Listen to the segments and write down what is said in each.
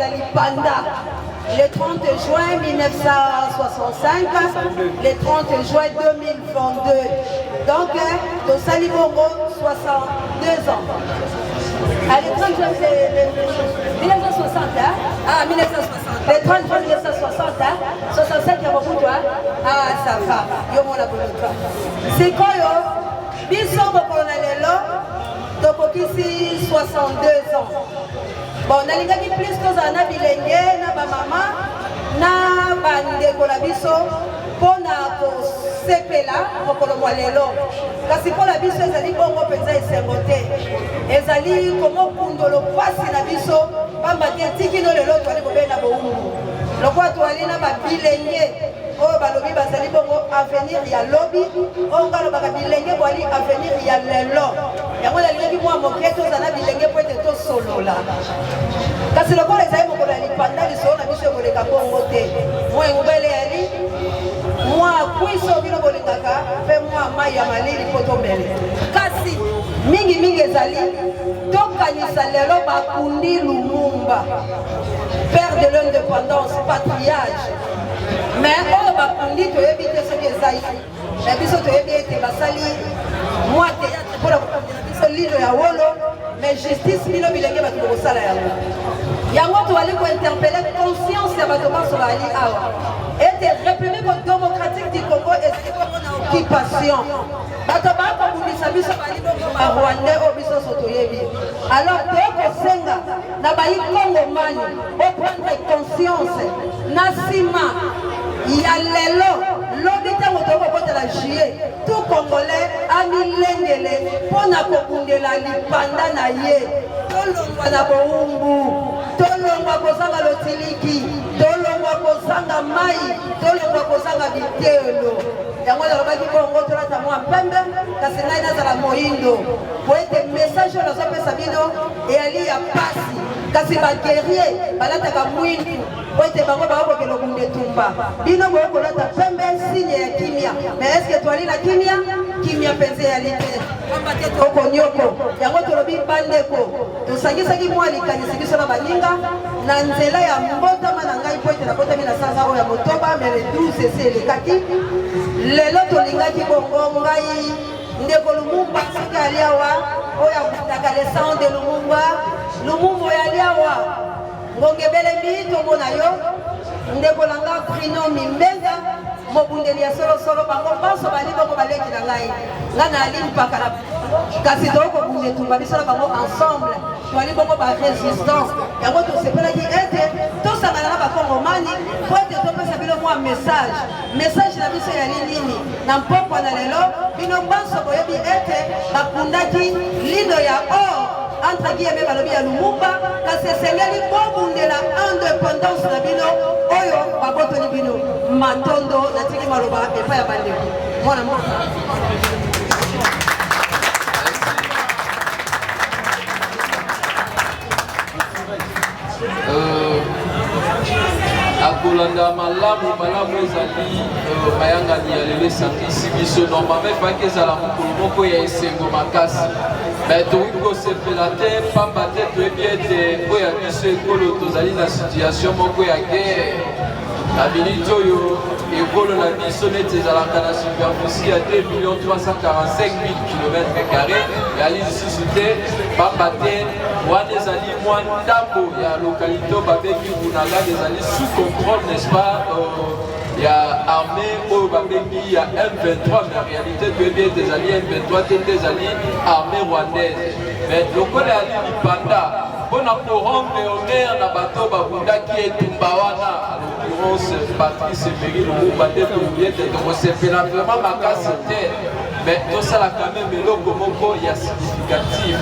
kosepela lipanda le 30 juin 1965, le 30 juin 2022. Donc, tosali bongo 62 ans. Ah, le 30 juin, c'est 1960, hein? Ah, 1960. Le 30 juin 1960, hein? 65 ya Mobutu, hein? Ah, ça va. Yo mona bolotwa. Sikoyo, biso mokolo na lelo, tokokisi 62 ans. Bon, nalingaki plus tozala na bilenge na bamama na bandeko na biso mpo na kosepela mokolo mwa lelo, kasi mpo na biso ezali bongo mpenza esengo te, ezali komokundolo mpasi na biso, pamba te tikino lelo toali kobenda bowumbu lokola toali na babilenge oyo balobi bazali bongo avenir ya lobi. Oyo nga alobaka bilenge boali avenir ya lelo, yango nalingaki mwa moke tozala bilenge mpo ete tosolola. Kasi lokola ezali mokolo ya lipanda, lisolo na biso ekoleka bongo te. Mwa engbele yali mwa kwiso bino bolingaka, mpe mwa mai ya malili mpo tomele. Kasi mingimingi ezali tokanisa lelo bakundi Lumumba, père de l'indépendance, patriarche. Mais oyo bakundi toyebi te soki eza ye, na biso toyebi ete basali mwa théâtre mpona kokundela biso lino ya wolo. Mais justice, bino bilenge bato bokosala yango. Yango tozali kointerpeller conscience ya bato banso bazali awa ete République démocratique du Congo ezali bongo na occupation. Bato bakobundisa biso bali bongo Barwandais oyo biso nyonso toyebi. Alors tokosenga na bayi Kongomani boprendre conscience na nsima ya lelo, lobi ntango tokokotela juillet, tout Congolais amilengele mpo na kobundela lipanda na ye. Tolongwa na bowumbu, tolongwa kozanga lotiliki, tolongwa kozanga mai, tolongwa kozanga bitelo. Yango nalobaki bongo tolata mwa pembe, kasi ngai nazala moyindo po ete message oyo nazopesa bino eyali ya pasi. Kasi baguerrier balataka mwindu po ete bango bakokende kobunda etumba. Bino bokolata pembe, signe ya kimia. Mais est ce que toali na kimia? Kimia mpenza eyali te, pamba te tokonyoko. Yango tolobi bandeko, tosangisaki mwa likanisi biso na baninga na nzela ya mbotama na ngai, po ete nabotami na sanza oyo ya motoba, mais le 12 esi elekaki. Lelo tolingaki bongo ngai, ndeko Lumumba soki ali awa, oyo abundaka le sang de Lumumba. Lumumba oyo ali awa, ngonga ebelemi tomona yo. Ndeko na nga Bruno Mimbenga, mobundeli ya solosolo, bango banso bali bongo baleki na ngai. Nga naali mpaka na, kasi tokobunda etumba biso na bango ensemble, toali bongo barésistance. Yango tosepelaki ete tosangana na Bakongomani mpo ete topesa bino mwa message. Message na biso yali nini na mpokwa na lelo? Bino banso boyebi ete bakundaki lino ya or, entre guillemets balobi ya Lumumba, kasi esengeli bobundela indépendance na bino oyo babotoli bino. Matondo, natiki maloba epai ya bandeko. Mwana mboka. Akolanda malamu malamu ezali mayangani ya lelo esangisi biso. Normalement efaki ezala mokolo moko ya esengo makasi, mais tokoki kosepela te, pamba te toyebi ete oyo ya biso ekolo tozali na situation moko ya guerre. Na miniti oyo ekolo na biso neti ezalaka na superficie ya 2 345 000 km carré, eyali lisusu te, pamba te wana ezali mwa ndambo ya localité oyo babengi Bunagana, ezali sous contrôle, n'est-ce pas, ya armée oyo babengi ya M23. Mais en réalité toyebi ete ezali M23 te, nde ezali armée rwandaise. Mais lokola yali lipanda, mpona korendre honneur na bato babundaki etumba wana, à l'occurrence Patrice Emery Lumumba, nde tolobi ete tokosepela vraiment makasi te, mais tosala quand même eloko moko ya significatif,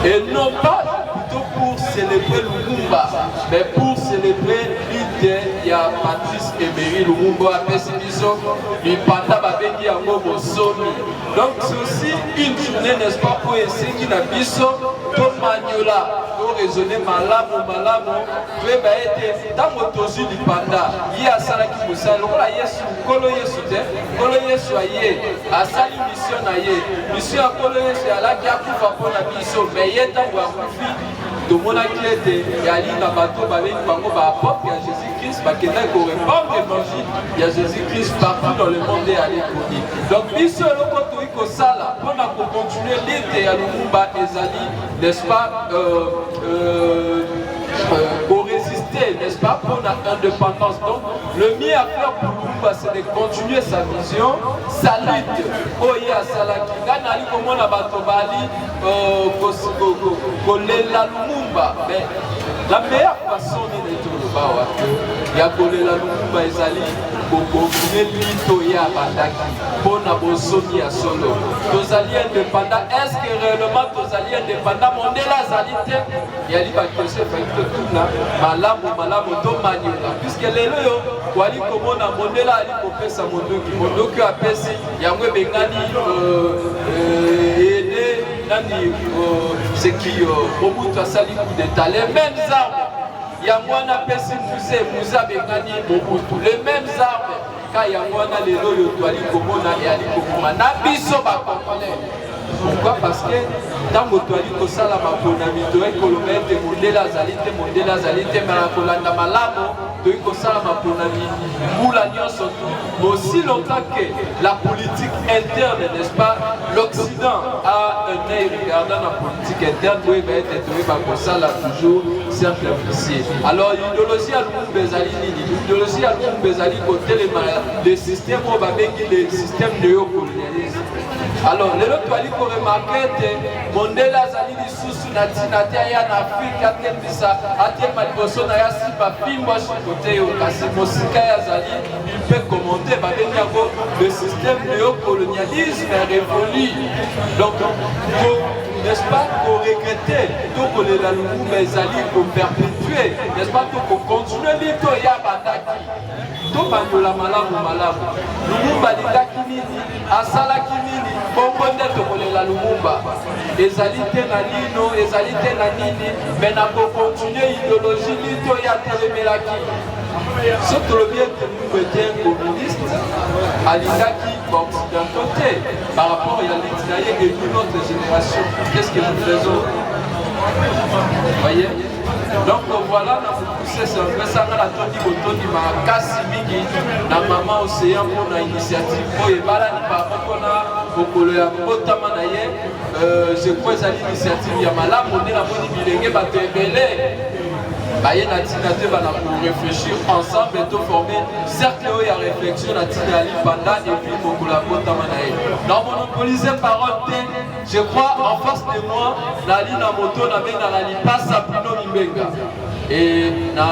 et non pas plutôt pour célébrer Lumumba, mais pour célébrer lutte ya Patrice Emery Lumumba apesi biso lipanda babengi yango bosomi. Donc c'est aussi une journée, n'est-ce pas, oyo esengi na biso tomanyola, toraisonner malamu malamu, toyeba ete ntango tozwi lipanda, ye asalaki mosala lokola Yesu, Nkolo Yesu te. Nkolo Yesu aye asali mission na ye. Mission ya Nkolo Yesu alaki akufa mpo na biso, mais ye ntango akufi. Tomonaki ete yali na bato babengi bango ba apôtre ya Jésus-Christ, bakendaki korepandre évangile ya Jésus-Christ partout dans le monde et à l'économie. Donc biso eloko toyi kosala mpo na kocontinue lite ya Lumumba ezali, n'est-ce pas, korésister, n'est-ce pas, pour la indépendance. Donc le mieux à faire pour Lumumba, c'est de continuer sa vision, sa lutte. Oyo asalaki, ngai nali komona bato bali kolela Lumumba, mais la meilleure façon nini toloba wa ya kolela Lumumba ezali kokontinue lito ye abandaki mpo na bonsomi ya solo. Tozali indépendant, est-ce que réellement tozali indépendant? Mondele azali te. Yali baquestion efali totuna malamu malamu, tomaniola, puisque lelo oyo wali komona mondele ali kopesa monduki, monduki oyo apesi yango ebengani ede nani, ce qui Mobutu asali coup d'état, les mêmes armes yango wana apesi Mzee, Mzee abengani Mobutu, les mêmes armes ka yango wana lelo oyo toali komona eyali koboma na biso bacongolais. Pourquoi? Parce que ntango toali kosala maponami, toyei koloba ete mondele azali te, mondele azali te, me na kolanda malamu toyei kosala maponami mbula nyonso tu aussi longtemps que la politique interne, n'est-ce pas, l'Occident a un œil regardant la politique interne, toyeba ete toyeba kosala toujours cercle vicieux. Alors idéologie ya Lumumba ezali nini? Idéologie ya Lumumba ezali kotelema le système oyo babengi le système néocolonialisme. Alors lelo toali koremarquer ete mondele azali lisusu na ntina te aya na Afrike, atembisa, atelema liboso na ye, asimba fimbo, ashiko te yo, kasi mosika ye azali, il peut commenter. Babengi yango le système néocolonialisme révolu. Donc n'est-ce pas, koregretter to kolela Lumumba ezali koperpétuer, n'est-ce pas, to kocontinue lito ya bandaki. Tobandola malamu malamu, Lumumba alingaki nini, asalaki nini, bongo nde tokolela Lumumba. Ezali te na lino, ezali te na nini, me na kocontinue idéologie lito ye atelemelaki. So tolobi ete Lumumba était un communiste, alingaki baoccidentaux te par rapport ya lutte na ye. Et nous, notre génération, qu'est-ce que nous faisons? Voyez? Donc voilà, na mokuse sepesanga natondi botondi makasi mingi na mama Océan mpona initiative oyo ebalani moko na mokolo ya mbotama na ye. Je crois ezali initiative ya malamu nde namoni bilenge bato ebele baye na ntina te bana koréfléchir ensemble, toforme cercle oyo ya réflexion na ntina ya lipanda et puis mokolo ya mbotama na ye. Na monopolise parole te, je crois en face de moi nali na moto nabengaka lipasa Pino Mimbenga, e na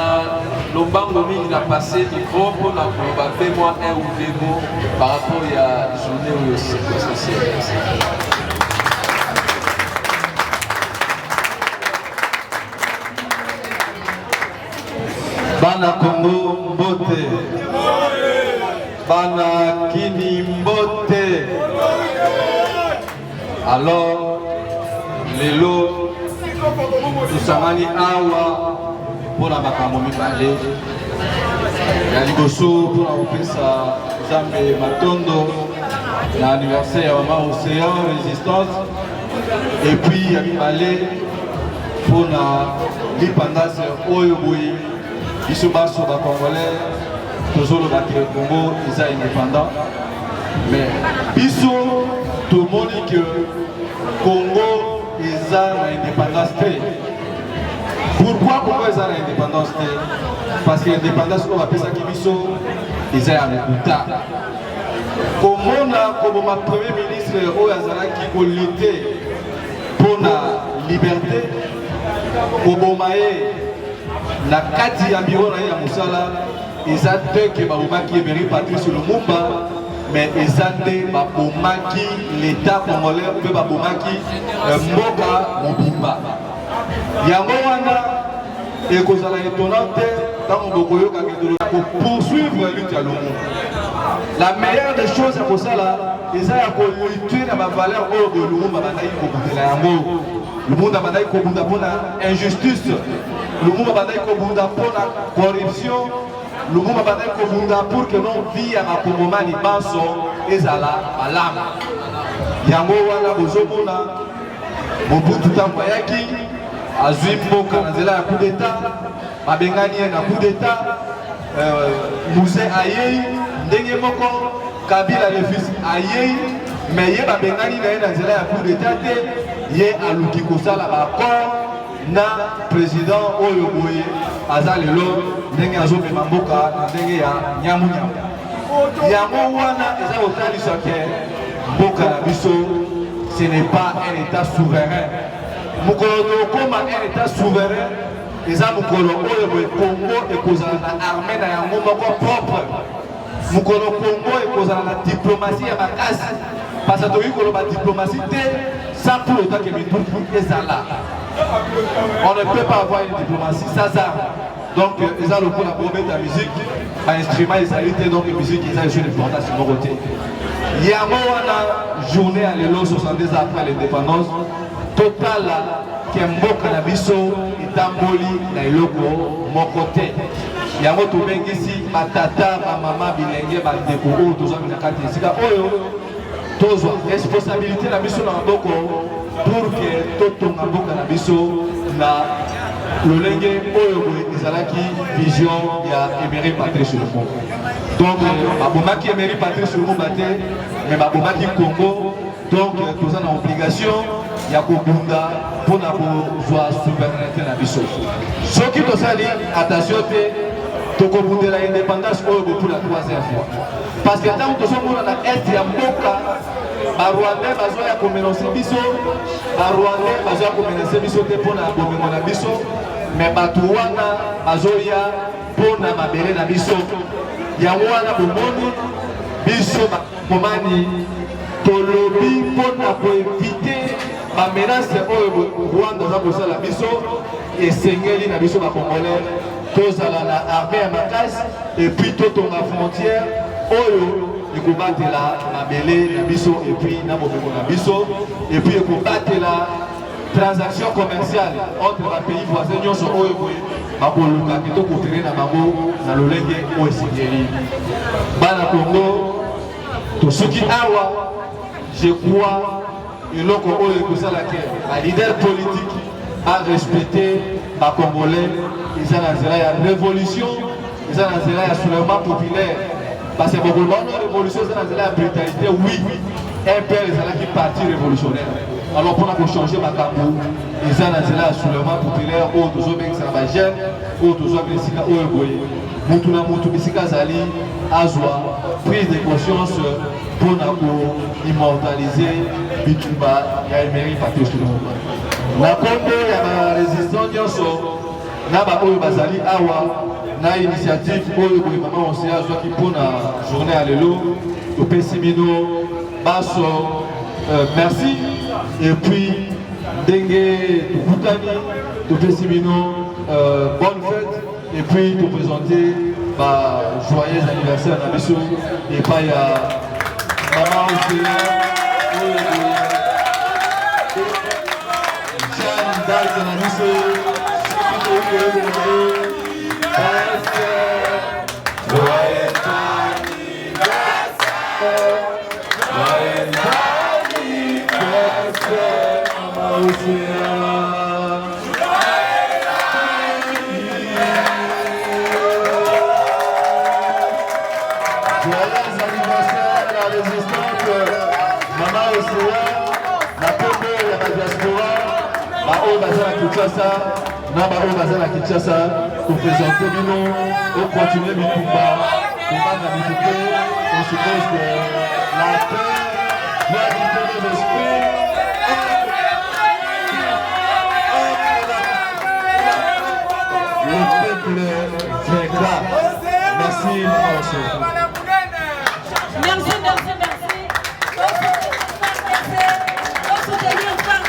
lombango mingi na passe micro mpona koloba mpe mwa un ou deux mots par rapport ya journée oyo circonstancielle. Merci. Bana Congo mbote, bana Kini mbote. Alors lelo tosangani awa mpona makambo mibale. Ya liboso, mpona kopesa Nzambe matondo na anniversaire ya mama Océan Résistance, et puis ya mibale, mpona lipandase oyo boye biso baso bacongolais tozoloba ke Congo eza indépendant, mais biso tomoni ke Congo eza na indépendance te. Pourquoi Congo eza na indépendance te? Parce que indépendance oyo bapesaki biso eza ya lokuta. Komona koboma premier ministre oyo azalaki kolutter mpona liberté, koboma ye na kati ya biro na ye ya mosala, eza te ke babomaki Emery Patrice Lumumba, mais eza nde babomaki l'état congolais mpe babomaki mboka mobimba. Yango wana ekozala étonnant te ntango bokoyokaka kopoursuivre lutte ya Lumumba. La meilleure des choses ya kosala eza ya kolutter na bavaleur oyo boye Lumumba bandaki kobundela yango. Lumumba bandaki kobunda mpona injustice, Lumumba bandaki kobunda mpona corruption, Lumumba bandaki kobunda pour que non vie ya bakongomani banso ezala malamu. Yango wana bozomona Mobutu ntango ayaki. Azwi mboka na nzela ya coup d'État, babengani ye na coup d'État. Mzee ayei ndenge moko, Kabila le fils ayei, mais ye babengani na ye na nzela ya coup d'État te. Ye aluki kosala baaccord na président oyo boye aza lelo, ndenge azomema mboka na ndenge ya nyamunyamu. Yango wana eza kotalisa ke mboka na biso, ce n'est pas un état souverain. Mokolo tokóma un état souverain eza mokolo oyo boye Congo ekozala na armée na yango moko propre, mokolo Congo ekozala na diplomatie ya makasi, parce que tokoki koloba diplomatie te sans pour autant que minduki ezala. On ne peut pas avoir une diplomatie sans armes. Donc eza lokola bobeta musique, bainstrument ezali te, donc musique eza esu importance moko te. Yango wana journée ya lelo, 62 ans après l'indépendance, totala ke mboka na biso etamboli na eloko moko te. Yango tobengisi batata, bamama, bilenge, bandeko oyo tozwami na kati esika oyo, tozwa responsabilité na biso na maboko pour ke totonga mboka na biso na lolenge oyo boye ezalaki vision ya Emery Patrice Lumumba. Donc babomaki Emery Patrice Lumumba te, mais babomaki Congo. Donc toza na obligation ya kobunda mpona kozwa souveraineté na biso. Soki tosali attention te, tokobundela indépendance oyo pour la troisième fois, parce que ntango tozomona na est ya mboka Barwandais bazoya komenacer biso, Barwandais bazoya komenacer biso te mpona bomengo na biso, mais bato wana bazoya mpona mabele na biso. Yango wana bomoni biso bakomani tolobi mpona koéviter bamenaces oyo Rwanda aza kosala biso, esengeli na biso Bacongolais tozala na armée ya makasi et puis totonga frontière oyo ekobatela mabele na biso et puis na bomengo na biso, et puis ekobatela transaction commerciale entre bapays voisin nyonso oyo boye bakoluka ke tocoopérer na bango na lolenge oyo esengeli. Bana Congo, tosuki awa. Je crois eloko oyo ekosala ke baleader politique barespecte Bacongolais eza na nzela ya révolution, eza na nzela ya soulèvement populaire, parce que bokoloba wana révolution eza na nzela ya brutalité. Oui, MPR ezalaki parti révolutionnaire. Alors mpona kochanger makambo eza na nzela ya soulèvement populaire oyo tozobengisa na bajeune oyo tozwaki esika oyo boye, mutu na mutu bisika azali azwa prise de conscience mpona koimmortaliser bitumba ya Emery Patrice Lumumba. Na nkombo ya barésistant nyonso na baoyo bazali awa na initiative oyo boye mama Océan azwaki mpona journée ya lelo, topesi bino baso merci. Et puis ndenge tokutani, topesi bino bonne fête et puis toprésente ba joyeux anniversaire na biso epai ya mama Océan oyo boye Jeanne d'Arc na biso. Soki tokoyebela ye, joyeux anniversaire, joyeux anniversaire, mama Océan. Joyeux anniversaire, la résistante Mama Océan. Na kombo ya badiaspora, baoyo baza na Kinshasa na baoyo baza na Kinshasa, toprésente bino, ocontinue bitumba, kobanga bitu te. On suppose que la paix doit habiter nos esprits. Le peuple vaincra. Merci, Mama Océan. Merci, merci, merci. Soutenir par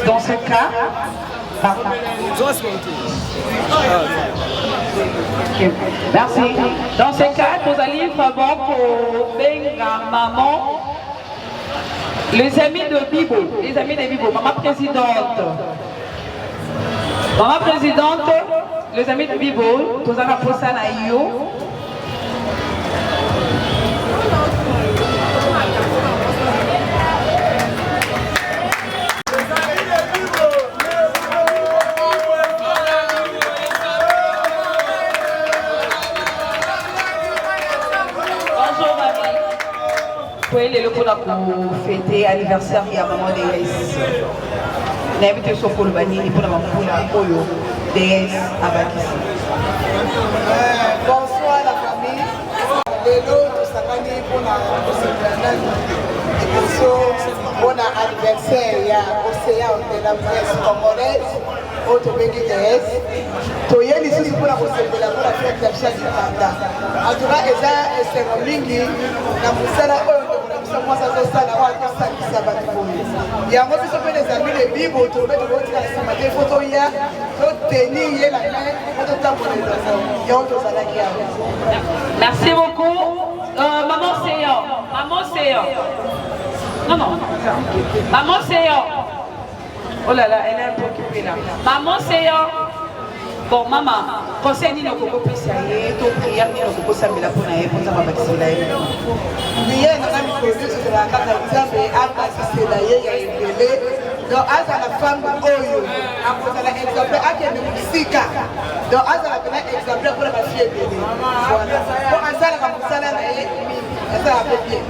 Dans ce cas, pardon. Merci. Dans ce cas, tozali vraiment kobenga maman, les amis de Bibo, les amis de Bibo, maman présidente. Maman présidente, les amis de Bibo, tozala posa na yo. Bonjour mamie. Toye lelo mpona kofete anniversaire ya maman DS. Nayebi te soki oloba nini mpona bambula oyo DS abakisi. Bonsoir la famille. Lelo tosangani mpona kosepela nanu liboso mpona anniversaire ya Océan de la presse congolaise oyo tobengi DS. Toye lisusu mpona kosepela mpona fete na biso ya lipanda. En tout cas eza esengo mingi na mosala oyo ndeko na biso mwasi azosala oyo azosangisa bato boye. Yango biso mpe les amis de Bibo tolobe tokotikala nsima te, fo toya totenir ye la main mpo totambola elongo. Yango tozalaki awa. Merci beaucoup. Maman Seyon, maman Seyon. Non, non. Maman Seyon. Oh là là, elle est un peu occupée là. Maman Seyon. Bon, maman, conseil nini okokopesa ye to prière nini okokosambela mpo na ye mpo Nzambe abakisela ye? Prière na nga mikolo nyonso ezalaka kaka Nzambe abakisela ye ya ebele. Donc azala femme oyo akozala exemple, akende mosika. Donc azala mpena exemple mpona bafille ebele. Voilà. Po asalaka mosala na ye mingi, asalaka mpe bien.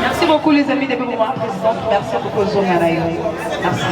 Merci beaucoup les amis de Maman Présidente. Merci beaucoup Zonga na yo. Merci.